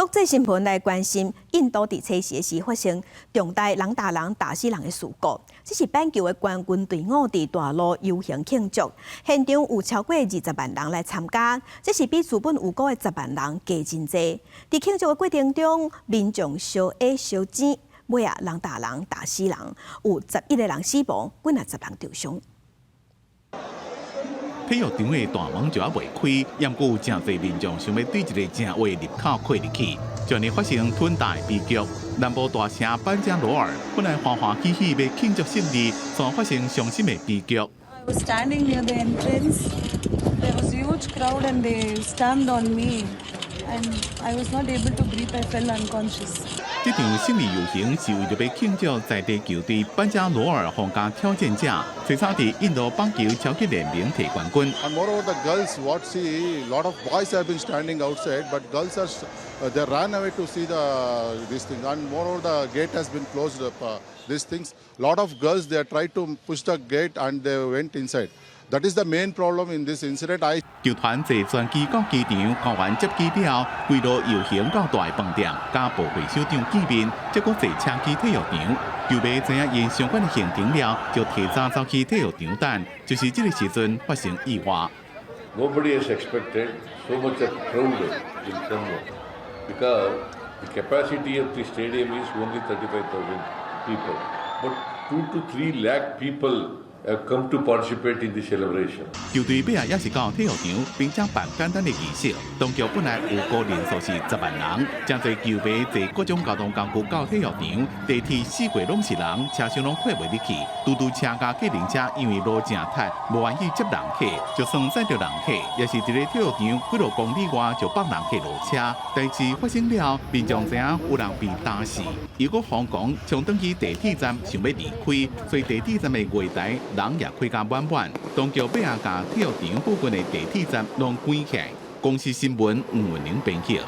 國際新聞來關心，印度佇初時時發生重大人踏人踏死人的事故。這是板球的冠軍隊伍佇大路遊行慶祝，現場有超過20萬人來參加，這是比原本預估的10萬人加真濟。佇慶祝的過程中，民眾相挨相擠，尾仔人踏人踏死人，有11個人死亡，幾若十人受傷。體育場的大門就猶未開，猶閣有誠濟民眾想欲對一个正位入口跨入去，就按呢發生吞踏悲劇。南部大城班加羅爾本來歡歡喜喜欲慶祝勝利，卻發生傷心的悲劇。 I was standing near the entrance. There was a huge crowd and they stamped on me, and I was not able to breathe. I fell unconscious. 這場勝利遊行是為著欲慶祝在地球隊班加羅爾皇家挑戰者，最早佇印度板球超級聯盟提冠軍。 And moreover, the girls, what see, lot of boys have been standing outside, but girls are, they ran away to see these things. And moreover, the gate has been closed up. These things, lot of girls, they tried to push the gate and they went inside. That is the main problem in this incident. I 球團坐專機到機場，球員接機了後，規路遊行到大飯店，佮部會首長見面，才閣坐車去體育場。球迷知影𪜶相關的行程了，就提早走去體育場等，就是這个時陣發生意外。 Nobody has expected so much of crowd will come because the capacity of the stadium is only 35,000 people. But 2 to 3 lakh people have come to participate in the celebration. 球隊尾仔也是到體育場，並且辦簡單的儀式。當局本來預估人數是10萬人，誠濟球迷坐各種交通工具到體育場，地鐵四圍攏是人，車廂攏跨袂入去。嘟嘟車佮計程車因為路誠塞，無願意接人客，就算載著人客，也是佇咧體育場幾落公里外就放人客落車。代誌發生了，民眾知影有人被打死，又閣瘋狂衝轉去地鐵站想欲離開，所以地鐵站的月台人也開甲滿滿，當局尾仔共體育場附近的地鐵站攏關起來。公視新聞吳文玲編輯。